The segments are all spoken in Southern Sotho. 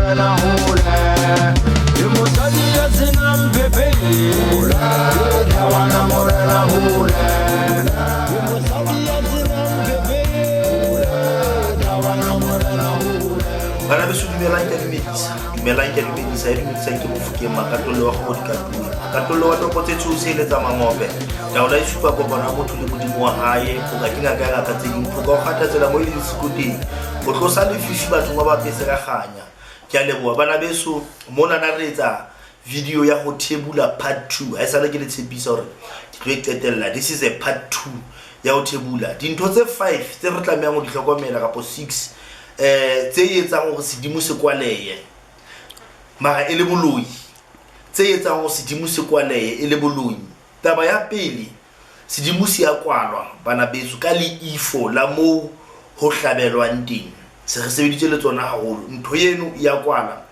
Morena hole. Ke mosadi ya senang phephe. Thawana Morena hole. Ke mosadi ya senang phephe. Thawana Morena hole. Bana beso, dumelang, ke a dumedisa. Dumelang, ke a dumedisa. Ya dumedisang ke Mofokeng Makatollo wa kgobo dikatuwe. Makatollo wa topo tse tsho se eletsa mangope. Taola e supa kopano ya motho le modimo wa hae. Phoka ke ngaka ya ngaka tse ding. Phoka o kgatha tsela mo e leng siko teng. Ho tlosa lefifi bathong ba ba apese ka kganya. Ke a leboha bana beso. Monana re etsa video ya ho thebula part 2. Ha esale ke le tshepisa hore ke tlo e qetella. This is a part 2 ya ho thebula. Dintho tse 5 tse re tlamehang ho di hlokomela kapo 6 tse etsang hore sedimo se kwalehe mara e le boloi, tse etsang hore sedimo se kwalehe e le boloi. Taba ya pele, sedimo se ya kwalwa bana beso ka leifo la moo ho hlabelwang teng. Se re sebeditse le tsona haholo. Ntho eno ya kwala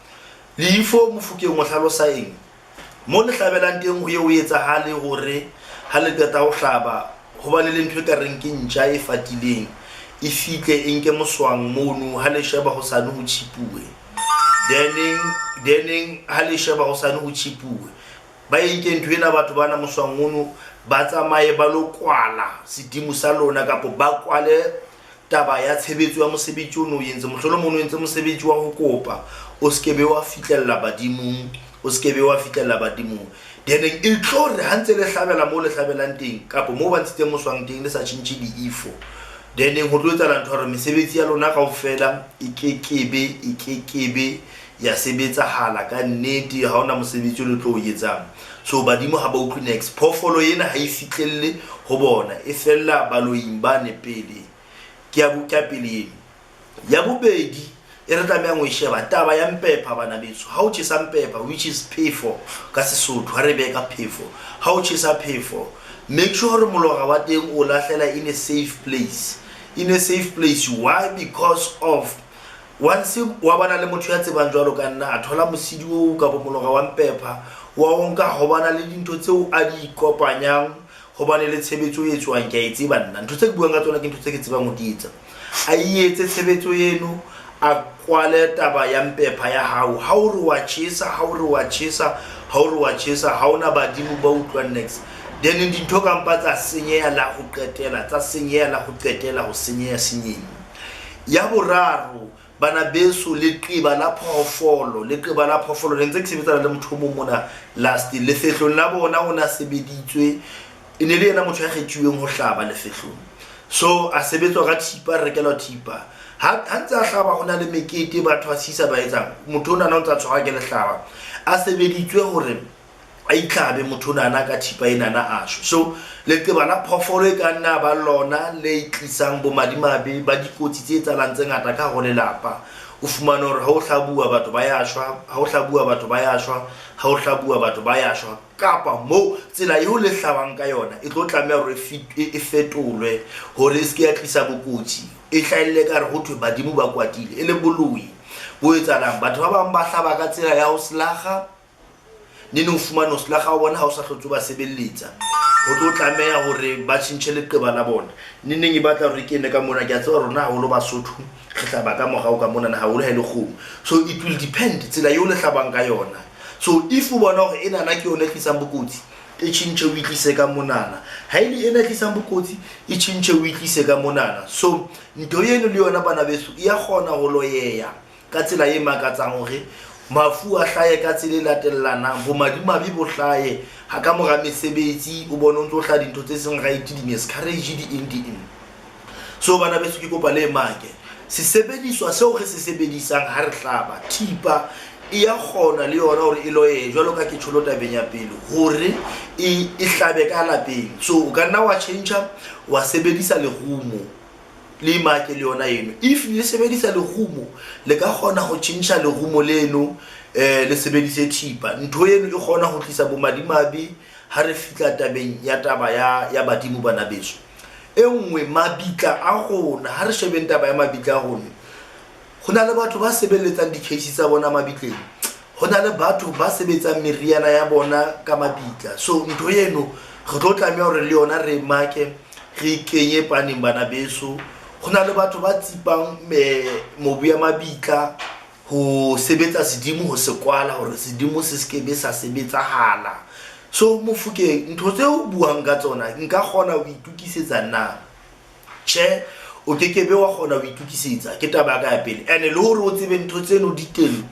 leifo. Mofokeng o hlalosa eng? Mo le hlabelang teng ho ye ho etsahale hore ha le qeta ho hlaba ho ba le le ntho e ka reng ke ntja e fatileng e fihle e nke moswang mono. Ha le sheba hosane ho tjhipuwe, then ha le sheba hosane ho tjhipuwe, ba e nke ntho ena batho bana moswang ono, ba tsamaye ba lo kwala sedimo sa lona kapo ba kwale taba ya tshebetso ya mosebetsi o no o entse. Mohlolomong o entse mosebetsi wa ho kopa, o se ke be wa fihlella badimong, o se ke be wa fihlella badimong. Then e tlo re ha ntse le hlabela moo le hlabelang teng kapo moo ba ntshitseng moswang teng, le sa tjhentjhe leifo, then ho tlo etsahala ntho ya hore mesebetsi ya lona kaofela e kekebe e kekebe ya sebetsahala ka nnete. Ha hona mosebetsi o le tlo o etsang. So badimo ha ba utlwe next. Phoofolo ena ha e fihlelle ho bona, e fella baloing bane pele. Ke ya ke ya pele eno. Ya bobedi e re tlamehang ho e sheba, taba ya mpepha bana beso. Ha o tjhesa mpepha, which is phefo ka Sesotho, ha re behe ka phefo, ha o tjhesa phefo, make sure hore molora wa teng o lahlela in a safe place, in a safe place. Why? Because of once wa bana le motho ya tsebang jwalo ka nna, a thola mosidi oo kapa molora wa mpepha wa o nka, ho bana le dintho tseo a di kopanyang, ho bane le tshebetso e etswang. Ke a e tseba nna ntho tse ke buang ka tsona, ke ntho tse ke tsebang ho di etsa. A etse tshebetso eno, a kwale taba ya mpepha ya hao. Ha o re wa tjhesa, ha o re wa tjhesa, ha o re wa tjhesa, ha ona badimo ba utlwang next. Then dintho ka mpa tsa senyeha la ho qetela, tsa senyeha la ho qetela, ho senyeha senyeng. Ya boraro bana beso, leqeba la phoofolo. Leqeba la phoofolo, ne ntse ke sebetsana le motho o mong mona last lefehlong la bona, o na sebeditswe, e ne le yena motho ya kgethuweng ho hlaba lefehlong. So a sebetswa ka thipa, a rekelwa thipa. Ha ntse a hlaba, ho na le mekete, batho ba sisa ba etsang, motho onana o ntse a tshwarwa ke lehlaba, a sebeditswe hore a itlhabe motho onana ka thipa enana, a shwe. So leqeba la phoofolo e ka nna ba lona le tlisang bomadimabe ba dikotsi tse etsahalang tse ngata ka hare ho lelapa. O fumane hore ha o hlabuwa batho ba ya shwa, ha o hlabuwa batho ba ya shwa, ha o hlabuwa batho ba ya shwa. Kapa moo tsela eo le hlabang ka yona e tlo tlameha hore e fetolwe hore e se ke ya tlisa bokotsi, e hlahelle ka re ho thwe badimo ba kwatile, e le boloi bo etsahalang. Batho ba bang ba hlaba ka tsela ya ho slaga neng o fumane ho slaga wa bona ha o sa hlotse ba sebelletsa, ho tlo tlameha hore ba tjhentjhe leqeba la bona. Neneng e batla hore e kene ka mona. Ke a tseba rona haholo Basotho re hlaba ka morao ka monana haholo ha e le kgomo. So it will depend tsela eo le hlabang ka yona. So if o bona hore enana ke yona e tlisang bokotsi, e tjhentjhe o itlise ka monana. Ha e le ena e tlisang bokotsi, e tjhentjhe o itlise ka monana. So ntho eno le yona bana beso e ya kgona ho loyeya ka tsela e makatsang hore mafu a hlahe ka tsela e latellanang, bomadimabe bo hlahe ha ka mora mesebetsi, o bone o ntso hlaha dintho tse seng right, di-miscarriage, di eng di eng. So bana beso, ke kopa le make sesebediswa seo re se sebedisang ha re hlaba. Thipa e ya kgona le yona hore e loye jwalo ka ke tjholo tabeng ya pele hore e hlabe ka lapeng. So o ka nna wa tjhentjha wa sebedisa lerumo le make le yona eno. If le sebedisa lerumo, le ka kgona ho tjhentjha lerumo leno, le sebedise thipa. Ntho eno e kgona ho tlisa bomadimabe ha re fihla tabeng ya taba ya badimo bana beso. E nngwe, mabitla a rona. Ha re shebeng taba ya mabitla a rona. Ho na le batho ba sebeletsang di-case tsa bona mabitleng, ho na le batho ba sebetsang meriana ya bona ka mabitla. So ntho eno re tlo tlameha hore le yona re make, re kenye paneng bana beso. Ho na le batho ba tsipang mobu ya mabitla. Ho sebetsa sedimo, ho se kwala hore sedimo se se kebe sa sebetsahala. So Mofokeng, ntho tse o buang ka tsona nka kgona ho itokisetsa na? Tjhe, o ke kebe wa kgona ho itokisetsa. Ke taba ya ka ya pele. Ene le hore o tsebe ntho tseno di teng,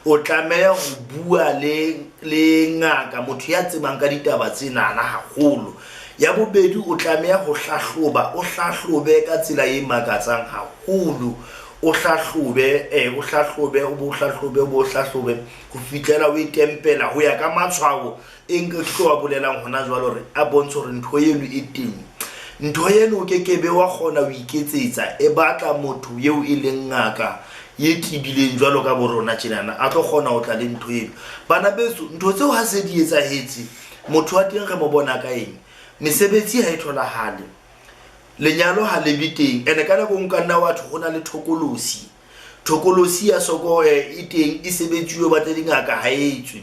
o tlameha ho bua le le ngaka, motho ya tsebang ka ditaba tsenana haholo. Ya bobedi, o tlameha ho hlahloba, o hlahlobe ka tsela e makatsang haholo. O hlahlobe, o hlahlobe, o bo hlahlobe, o bo hlahlobe ho fihlela o e tempela ho ya ka matshwao e nke ke tlo wa bolelang hona jwale hore a bontshe hore ntho eno e teng. Ntho eno o kekebe wa kgona ho iketsetsa, e batla motho eo e leng ngaka ye tibileng jwalo ka bo rona tjenana, a tlo kgona ho tla le ntho eno. Bana beso, ntho tseo ha se di etsahetse, motho wa teng re mo bona ka eng? Mesebetsi ha e tholahale, lenyalo ha le be teng, ene ka nako nka nna wa thwe ho na le thokolosi. Thokolosi ya soko e teng, e sebetsuwe, ba tle dingaka ha e tswe.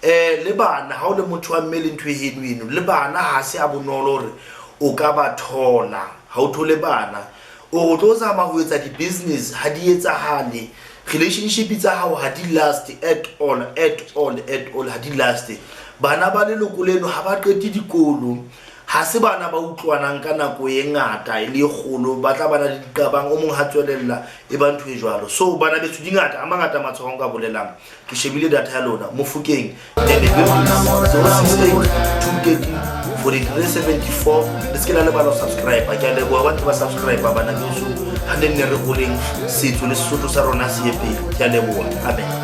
Le bana, ha o le motho wa mme le ntho e heno eno, le bana ha se a bonolo hore o ka ba thola. Ha o thole bana, o tlo zama ho etsa di-business, ha di etsahale. Relationship tsa hao ha di last at all, at all, at all, ha di last. Bana ba leloko leno ha ba qete dikolo, ha se bana ba utlwanang ka nako e ngata e le kgolo, ba tla bana le diqabang, o mong ha tswelella e ba ntho e jwalo. So bana beso, di ngata, a mangata matshwao nka bolelang. Ke shebile data ya lona. Mofokeng, 068 213 4374. Le se ke la lebala ho subscribe. Ke a leboha ba ntse ba subscribe bana beso. Ha le nne re holeng, setso le Sesotho sa rona se ye pele. Ke a leboha. Amen.